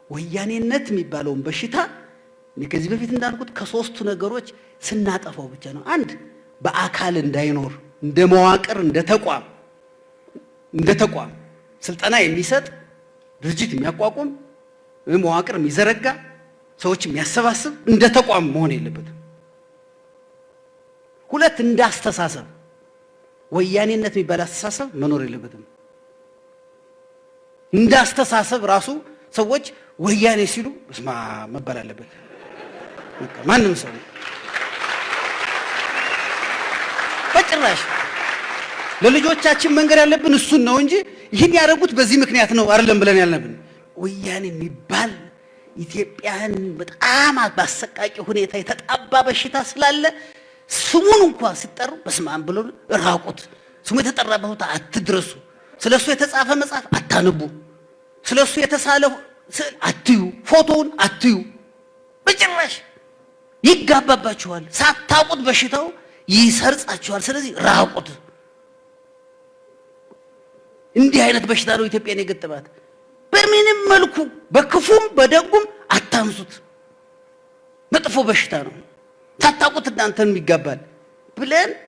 ወያኔነት የሚባለውን በሽታ እኔ ከዚህ በፊት እንዳልኩት ከሶስቱ ነገሮች ስናጠፋው ብቻ ነው። አንድ፣ በአካል እንዳይኖር እንደ መዋቅር፣ እንደ ተቋም ስልጠና የሚሰጥ፣ ድርጅት የሚያቋቁም፣ መዋቅር የሚዘረጋ፣ ሰዎች የሚያሰባስብ እንደ ተቋም መሆን የለበትም። ሁለት፣ እንደ አስተሳሰብ ወያኔነት የሚባል አስተሳሰብ መኖር የለበትም። እንደ አስተሳሰብ ራሱ ሰዎች ወያኔ ሲሉ እስማ መባል አለበት። በቃ ማንም ሰው በጭራሽ ለልጆቻችን መንገር ያለብን እሱን ነው እንጂ ይህን ያደረጉት በዚህ ምክንያት ነው አይደለም ብለን ያለብን። ወያኔ የሚባል ኢትዮጵያን በጣም በአሰቃቂ ሁኔታ የተጣባ በሽታ ስላለ ስሙን እንኳ ሲጠሩ በስመ አብ ብሎ ራቁት። ስሙ የተጠራበት ቦታ አትድረሱ። ስለ እሱ የተጻፈ መጽሐፍ አታንቡ። ስለ እሱ የተሳለ ስዕል አትዩ፣ ፎቶውን አትዩ። በጭራሽ ይጋባባችኋል። ሳታውቁት በሽታው ይሰርጻችኋል። ስለዚህ ራቁት። እንዲህ አይነት በሽታ ነው ኢትዮጵያን የገጠማት። በምንም መልኩ በክፉም በደጉም አታንሱት። መጥፎ በሽታ ነው። ሳታውቁት እናንተንም ይጋባል ብለን